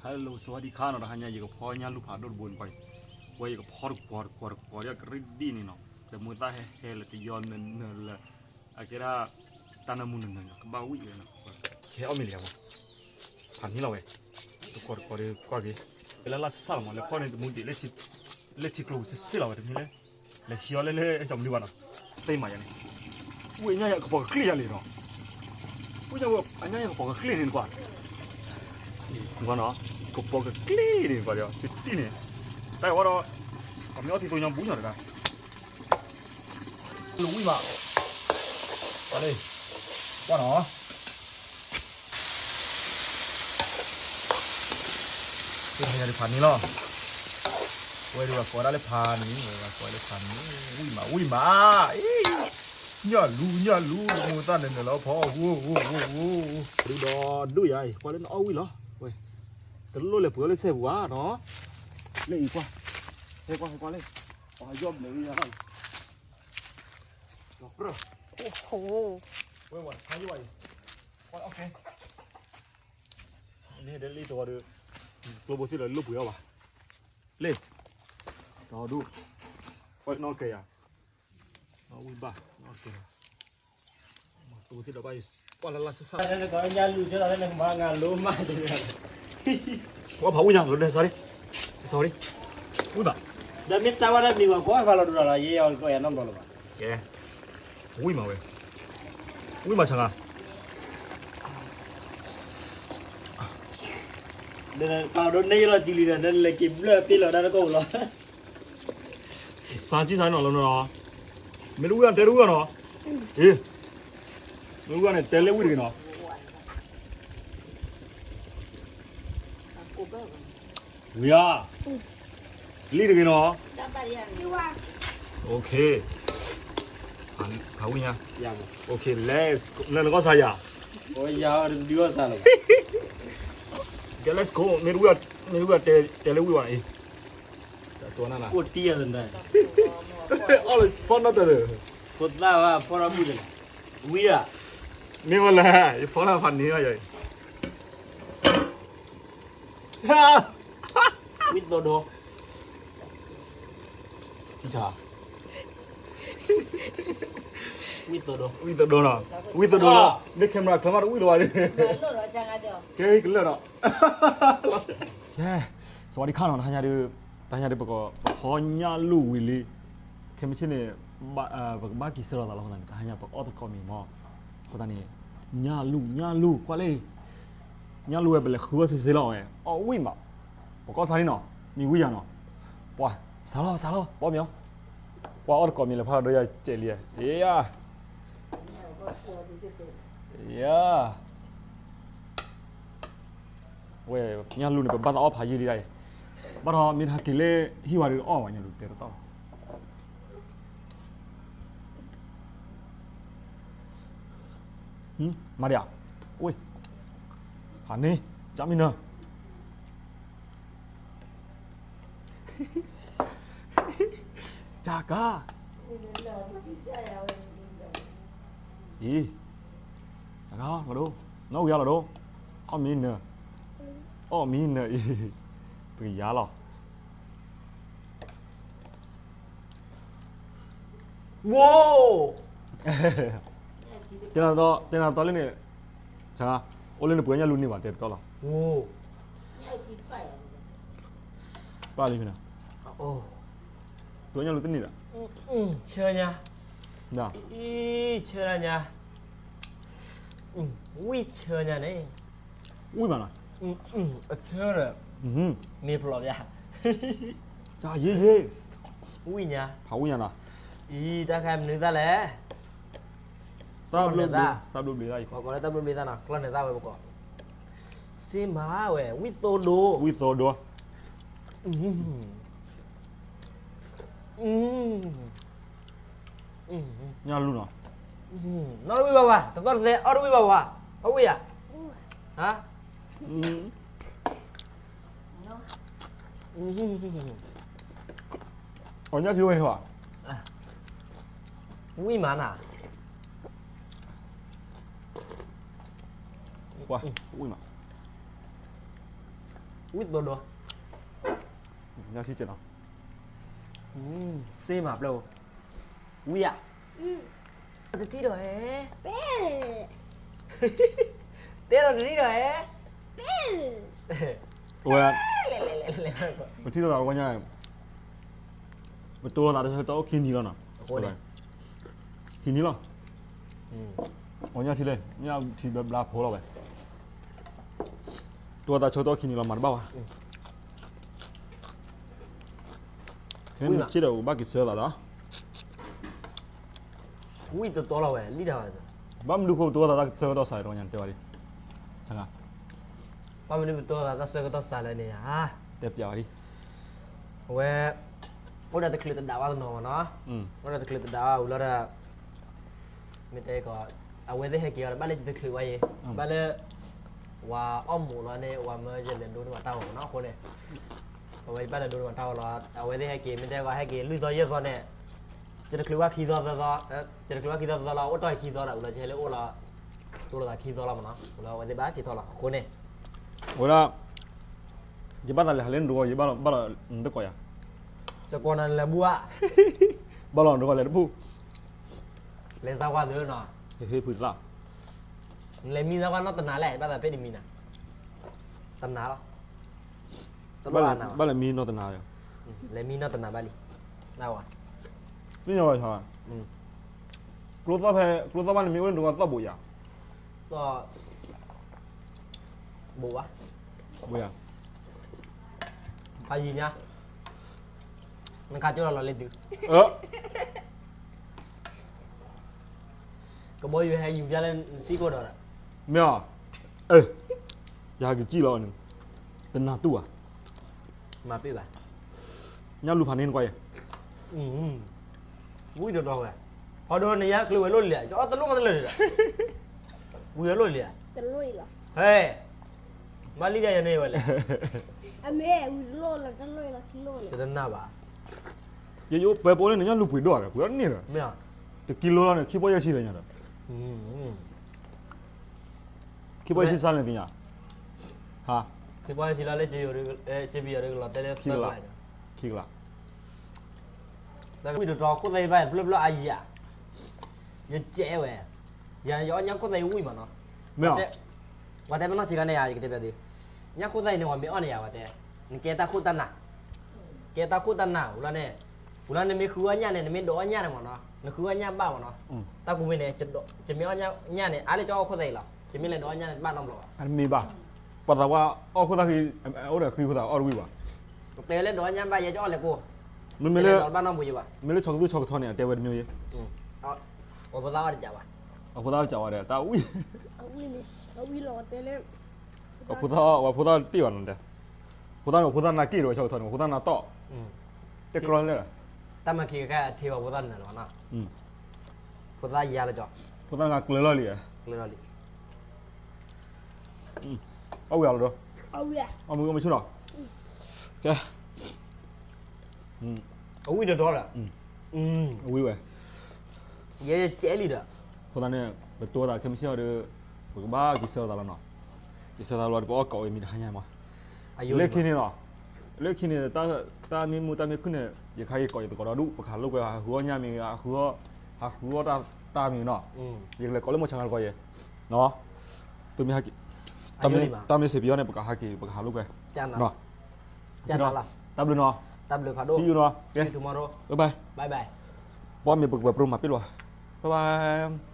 Hello สวัสดีค่ะ နီၤ တဟါညါ ယကဖီညၣ်လူၢ်ဖးဒိၣ်တဘိန့ၣ်ကွၢ်အံၤ, ဝဲယကဖီတကွီၤတကွီၤတကွီၤဒီးကရံၣ်ဒံၣ်န့ၣ်နီၤ, ဒီးမုၢ်သၣ်ဟဲဟဲလၢတယီနၢၤနၢၤလၢ အကဲဒၣ် တၢ်နၢမူနၢၤနၢၤ ကဘၣ်ဝံၣ်ဝဲနီၤ, ကဲအီၣ်မ့ၢ်လံဧါ, ဖးန့ၣ်လီၤဝဲ, တကွီၤတကွီၤဒီးကွၢ်က့ၤ, လၢလၢ်စၢ်လီၤမး လဲၤဖီၣ်န့ၣ်တမူဒံး, လၢထံကျိစ့ၢ်စ့ၢ်လီၤဝဲတမံၤလဲၣ်, လဲၤဟံးအီၤလၢလၢယမနုၤဘၣ်နီၤ, သ့မးယၤန့ၣ်, ဝံၣ်ညၣ်ယၤကပီၤကကျ့ၣ်ယၤလံနီၤ ဝံၣ်ညၣ်ဝဲ အညၣ်ယၤကပီၤကကျ့ၣ်န့ၣ်နကွၢ်, ကွၢ်နီၤ, ကပီၤကကျ့ၣ်န့ၣ်နကွၢ်ဒီး စံတံၢ်န့ၣ်, တၢ်အံၤဝဲဒီး အမ့ၢ်အီၣ်သံသိညါဘူးညါတဂၤ, လူၤဝံၣ်မး, ပှၤလၢ, ကွၢ်နီၤ သ့ၣ်ညါတဖးန့ၣ်လီၤ, ဝဲဒၣ်ပှၤကိးဒၣ်လၢဖးန့ၣ်, ဝဲပှၤကိးလၢဖးန့ၣ်, ဝံၣ်မး ဝံၣ်မး, အ့, ညၣ်လူၤ ညၣ်လူၤ လၢမုၢ်သၣ်နၢၤနၢၤလီၤဖီ, ဝိ ဝိ ဝိ ဝိ, ဒူၣ်ဒီးဒူၣ်ယၤအံၤ ကွၢ်လၢနအီၣ်ဝံၣ်လီၤ, ဝဲ, တလိၣ်လဲၤပှ့ၤအီၤလၢစဲပူၤဧါနီၤ, လၢအံၤကွၢ်, ဟဲကွၢ် ဟဲကွၢ်လၢ, အီၣ်ယီၣ်ဘျဲးဝံၣ်ယၤလီၤ, ဒီးပြၢၢ်, ဝဲဝဲတခါယိၣ်အံၤ, ကွၢ်အီၣ်ကဲ န့ၣ်ဒ်လံတဝီဒီး, ကျိဘိသ့ၣ်ဒီးလိၣ်ပှ့ၤအီၣ်ဘၣ်, လ့ၣ်, ဒီးဒူၣ်, ပှၤနီၣ်ကဲယၤ, ဝံၣ်ဘၣ်, နီၣ်ကဲ, ကျိဘိသ့ၣ်ဒီးဘၣ်, ကွၢ်လၢလၢ်ဆၢဆၢ, ညၣ်လူၤကဲလီၤလၢနကမၤငါလိမး, ဝဲဖးဝံၣ်ညါလီၤဒီးစၢ်လံ, စၢ်လံ, ဝံၣ်ဘၣ်, ဒီးမ့ၢ်စၢ်ဝဲဒၣ်မံၤဝဲကွၢ်ဖးလီၤဒိလီၤလီၤ ယဲအီၤကီယၤနီတဘျီလၢၤဘၣ်, ကဲ, ဝံၣ်မးဝဲ, ဝံၣ်မးဆါဂၤ ဒီးပာ်ဒိးန့ၢ်ယလီၤစုလံဒီး နလဲၤက့ၤဘျၢၣ်ပ့ၢ်လီၤဒၣ်တကိၣ်လီၤ. စၢ်ကံၢ်စၢ်နီၤလီၤနီၤ, မ့ၢ်တဝံၣ်အီၤတဲတဝံၣ်အီၤနီၤ, အ့, မ့ၢ်ဝံၣ်အီၤန့ၣ် တဲလၢဝံၣ်တဂ့ၤနီၤ, ဝံၣ်ဧါ, လံတဂ့ၤနီၤ, ဖးဝံၣ်ညါ, လၢနကီၢ်စၢ်ယၤ, ကဲ let's go, မ့ၢ်တဝံၣ်အီၤတဲလၢဝံၣ်ဝဲအံၤ, အီၣ်လၢဖီနီၣ်တၢ်ဒီး, ဖိသၣ်ဝဲဖီထီၣ်မုၢ်တဂၤ, ဝံၤဒၣ်, မ့ၢ်ဝဲလဲၣ် ယဖီထီၣ်ဖးန့ၢ်အီၤယၤအံၤ, ဝံၣ်သိဒိ, ဝံၣ်သိဒိ, ဝံၣ်သိဒိနီၤ, မ့ၢ် camera ချၢမးတဝံၣ်လၢၤဘၣ်, ကဲကလၢာ်နီၤ, စဝၤဒံခါနီၤ, တဟါညါဒီး တဟါညါဒီး ပကဖီညၣ်လူၢ်ဝံၤလံ, ခဲမုၢ်ဆ့ၣ်န့ၣ် ပကဘၣ်က့ၤဆၢလီၤသးလီၤအဃိသတးန့ၣ် တဟါညါပကအီၣ်သကိးမ့ၤမး, အဃိသတးန့ၣ် ညၣ်လူၢ် ညၣ်လူၢ် ကွၢ်လံ, ညၣ်လူၢ်ဝဲပလဲၤဃုအီၣ်စ့စ့လီၤဝဲ, အီၣ်ဝံၣ်မး, ပကအီၣ်ဆါန့ၣ်နီၤ, မ့ၢ်ဝံၣ်ယၤနီၤ, ပှၤ ပစးလီၤ ပစးလီၤ ပအီၣ်မ့ၤအီၤ, ပှၤအီၣ်သကိးမ့ၤလၢဖးဒီးယၤကဲးလံ, ယၤ ယၤ ဝဲ ညၣ်လူၢ်န့ၣ် ပဘၣ်သးအီၣ်ဖးယံာ်လံဒၣ်အံၤ, ဘၣ်ဒီးမ့ၢ်တဟဲက့ၤလၢဟံၣ်ဝဲဒီးအီၣ်ဝဲညၣ်လူၢ်တဲတတီၢ်လီၤ, မၤဒံးဧါ, ဝ့ၢ်, ဟးန့ၣ်, ကၢ်မံနၢၤ ကၢ်ကၢ်, အံၤ, ကၢ်ကၢ်လီၤဒိ, နီၣ်ဝံၤလီၤဒိ, အီၣ်မံနၢၤ, အီၣ်မံနၢၤအံၤ, ပကယၤလီၤ ဝိ, တဲနၤတီလၢန့ၣ်, အိၣ်လၢနပှၤညၣ်လူၢ်န့ၢ်ဘၣ်တဲတတီၢ်လီၤ, ပၢ်လံဖဲန့ၣ်, ပှၤညၣ်လူၢ်တန့ၢ်ဘၣ်, ဆၢညါ, ဆၢညါ, ဝံၣ်ဆၢညါန့ၣ်, ဝံၣ်မးနီၤ, အဆၢဒီး, မ့ၢ်ဖျိးဘၣ်, ယ့ယ့, ဝံၣ်ညါ, ဖးဝံၣ်ညါနီၤ, အံၤ တၢ်ခါမနုၤသၣ်လဲၣ်, သၣ်ဘျိဘျ့, သၣ်ဘျိဘျ့သၣ်အံၤ, ပှၤကိးလၢသၣ်ဘျိဘျ့သၣ်နီၤ, ကျီၢ်န့ၣ်သၣ်ဝဲပကိး, စ့မၤဝဲ ဝံၣ်သိဒိ, ဝံၣ်သိဒိ, ညၣ်လူၢ်နီၤ, နီၢ်တဝံၣ်ဘၣ်ဝဲ, တသီၣ်တသဲ အီၣ်တဝံၣ်ဘၣ်ဝဲ, အီၣ်ဝံၣ်ဧါ, ဟါ အီၣ်ညၣ်ထံဝဲန့ၣ်ဘၣ်, ဝံၣ်မးနၤ, ဝံၣ်မး, ဝံၣ်သိဒီး, စ့မၤပျဲၢ်, ဝံၣ်ဧါ, တထံၣ်ဒီးဧါ, တဲဒီးတထံၣ်ဒီးဧါ, ဝဲ, ပထံၣ်လိာ်သးတဝီညါ, ပတိၢ်လိာ်သးတဆၢကတီၢ်အိၣ်ခံနံၤလီၤနီၤ, ခံနံၤလီၤ, အီညါထံလဲၣ် ညၣ်ထံဘျါဘျါဖိလီၤဝဲ, တိၢ်လိာ်သးဆၢကတီၢ်ခံနံၤလီၤ မၤတဘၣ်ဘၣ်, ခဲမုၢ်ဆ့ၣ်ဒီးဘၣ်က့ၤဆၢသးဒီး, ဝံၣ်တတီလီၤဝဲ, လံၣ်တၢ်ဝဲ, ဘၣ်မနုၤဃိပတိၢ်လိာ်သးတၢ်ဆၢကတီၢ်စးလဲၣ် တဝီညါတဲဝဲဒၣ်, ဘၣ်မနုၤပတိၢ်လိာ်သးတၢ်ဆၢကတီၢ်စးလဲၣ်န့ၣ်ဧါ, တဲပျးဝဲဒၣ်, အဝဲ, အိၣ်ဒီးတချုးတဒးဘၣ်တနီၤမးနီၤ, အိၣ်ဒီးတချုးတဒးဘၣ်ဝံၤလီၤဒီး မ့ၢ်တဲကီး, အဝဲသ့ၣ်ဟဲက့ၤအီၤဒီး ဘၣ်လၢယတချုးဝဲယဲ, ဘၣ်လၢ, ဝၤအီၣ်မူးလီၤန့ၣ် ဝၤမၢယလဲၤဒိန့ၢ်ဝဲတၢ်ဂီၤမးနီၤအဃိန့ၣ်, အဝဲယဘၣ်လဲၤဒိန့ၢ်ဝဲတၢ်ဂီၤလီၤ အဝဲသ့ၣ်ဟဲက့ၤ မ့ၢ်တဲကီးဟဲက့ၤလွံၢ်သီယဲၢ်သီန့ၣ်, ယတချုးဝဲခံသီသၢသီ, ယတချုးဝဲခံသီသၢသီလီၤ အိၣ်တီၢ်ခံသီဒီး ဝံၤလီၤယဟဲလၢအိၣ်လီၤ, တိၢ်လိာ်သးခံသီလီၤမးနီၤ ဝံၤလီၤအဝဲသ့ၣ်ဘၣ်က့ၤထီၣ်လီၤအဃိန့ၣ် ဝဲဒၣ်, ယဘၣ်သးလဲၤဟးလၢနတကီး ယဘၣ်လီၤနတကိးယၤ, ယကိးနၤနလဲၤဘူဧါ, ဘၣ်လီၤနတကိးလဲၤတဘူၣ်, လဲၤစါကွၢ်သ့နီၤ, ဟ့ၣ်ဖုတလၢ်, နလဲၤမံစါကွၢ်နီၢ်တနၤလဲၣ် ဘၣ်သးဖဲတမံနၤ, တနၤလီၤ, တလီၢ်နၤ, ဘၣ်လဲၤမံနီၢ်တနၤ, လဲၤမံနီၢ်တနၤဘၣ်လံ, နဝဲ, သ့ၣ်ညါဝဲ, ကျိသီၣ်ဖဲ ကျိသီၣ်ဘၣ်နမံၤအိၣ်လၢနတကီးသီၣ်ဘိးယၤ, သီၣ်, ဘိးယၤ, ဖးယံၤညါ, နခးကၠိလီၤလီၤလၢတုၤ, ကဘီယူၤဟဲယူၤပျါလၢနစံၣ်ကိၣ်ဒီး, မ့ၢ်, ယဟးကစံၣ်လီၤန့ၣ်, တနၤတူၢ်ဘၣ်, မၤပ့ၢ်ဘၣ်, ညၣ်လူၤဖးန့ၢ်နကွၢ်ယဲ ဝံၣ်တတီဝဲ, ဖီဒိၣ်န့ၣ်ယါချုးဝဲလိၣ်လံ, ယအီၣ်တလိၣ်မးတလၢာ်ဒီး, ဝံၣ်ဝဲလိၣ်လံ, ဟဲ, ဘၣ်လံဒၣ်ယၤန့ၣ်ဝဲလဲၣ်, တနၢ်ဘၣ်, ယယအိၣ်ပၢၤပိလၢန့ၣ် ညၣ်လူၤပှ့ၤဒိၣ်ဒီး ပှ့ၤအီၣ်န့ၢ်ဒီး, တကံလိလီၤန့ၣ် ခံပီၢ်ယဲၢ်ဆံသ့ၣ်ညါဒီး ခံပီၢ်ယဲၢ်ဆံစါန့ၣ်သ့ၣ်ညါ, ခံပီၢ်ယဲၢ်ဆံလီၤလၢ ကပယီၤဒုကလီၤတဲလၢ ခံကလး, ခံကလး, ဝံၣ်တတီခိၣ်သဲဘၣ် ဖျၢၣ်ဖျၢၣ်အယၤ, ယကဲဝဲ, ယၤယအီၣ်ညၣ်ခိၣ်သဲဝံၣ်မးနီၤ, မ့ၢ်, ပှၤတဲမ့ၢ်နီၢ်ဆံးခါန့ၣ်ယၤ ယကတဲဘၣ်သု, ညၣ်ခိၣ်သဲအံၤန့ၣ် ပှၤမ့ၢ်အီၣ်န့ၣ်ယၤ ပှၤတဲ, နကဲတၢ်ခိၣ်တၢ်နၢ်, ကဲတၢ်ခိၣ်တၢ်နၢ်ဝံၤလီၤန့ၣ်, ဝံၤလီၤနမ့ၢ်ဃုအီၣ်ညၣ်န့ၣ် နမ့ၢ်ဒိးအီၣ်ညၣ်န့ၣ်မးနီၤ, နဃုအီၣ်ညၣ်ဘၣ်မးနီၤ, တၢ်ကူမ့ၢ်န့ၣ်, ယမ့ၢ်အီၣ်ညၣ်န့ၣ် အါလၢကၠီအီၣ်ခိၣ်သဲအံၤလီၤ, ယမ့ၢ်လဲၤဒိးအီၣ်ညၣ်န့ၣ် တဘၣ်နီတဘျီဘၣ်, အမ့ၢ်ဘၣ်, ပှၤသးပှၢ်အီၣ်ခိၣ်သၣ်ဃံ, အိၣ်ဒီးဃံခိၣ်သၣ်အီၣ်တဝံၣ်ဘၣ်, တဲလၢဒိးအီၣ်ညၣ်ဘၣ်ယဲ ကၠီအီၣ်လဲၤကိၢ်, မ့မ့ၢ်လၢ, ဘၣ်နီတဘျီဘၣ်, မ့ၢ်လၢဆီကသူၣ်ဆီကထီန့ၣ် အတဲဝဲတမ့ၢ်ယဲ, အဖိသၣ်အီၣ်တကးဘၣ်, အဖိသၣ်အီၣ်တကးဘၣ်ဒီး တၢ်ဝံၣ်, အဖိသၣ်အီၣ် ပှၤဖိသၣ်တပ့ၣ်ဘၣ်နီၤတဲ, ဖိသၣ်န့ၣ် ဖိသၣ်နၢ်က့ၣ်ဒီးဝဲဆီကထီန့ၣ် ဖိသၣ်နၢ်တီၣ်, တဲကြီလၢ, တၢ်မၤခံကခါအထံဘၣ်ဖိသၣ်နၢ်လီၤနီၤ, ဖိသၣ်ယါလၢကၠီ, ဖိသၣ်နၢ်ကျၢၤလီၤလံ, ကျၢၤလီၤလံ, အီၣ်ဝံၤလီၤဒီး, အီၣ်မ့ၢ်အီၣ်မ့ၢ်ဆူၣ်နီၤ, ကဲ အဝံၣ်တတီဒီး, အဝံၣ်ဝဲ, ယဲယကဲလံဒီး, အဃိသတးန့ၣ် ပတိၢ်သးခဲမုၢ်ဆ့ၣ်အီၤဒီး, ပကဘၣ်က့ၤဆၢသးလီၤနီၤ, က့ၤဆၢသးလီၤဒီး ပအီၣ်ကိးဝဲမံၤတဟါညါမး, လၢခံန့ၣ်နီၤ, လၢခံန့ၣ် တၢ်မ့ၢ်မုာ်တၢ်မ့ၢ်ခုၣ်န့ၣ် ယခါယကကိးယသကိးဒီးဒူၣ် ပကဟးလိာ်ကွဲ ဟးဃုအီၣ်ညၣ်မ့ၢ်ဂ့ၤ ဟးဃုအီၣ်တၢ်မ့ၢ်ဂ့ၤနီၤ, ယကလဲၤကိးလၢမိၢ်ဆါခါတကီးယဲ, တမ့ၢ်ဟဲက့ၤ, တၢ်မ့ၢ်စ့ၢ်ပယီၤန့ၣ် ပကဟးက့ၤ ပကဟးလိာ်ကွဲ, တၢ်ဘျုးနီၤ, တၢ်ဘျုးနီၤ, ကဲ, bye bye, ပှၤမ့ၢ်ပကပၤပြိမၤပ့ၢ်လီၤ, bye bye.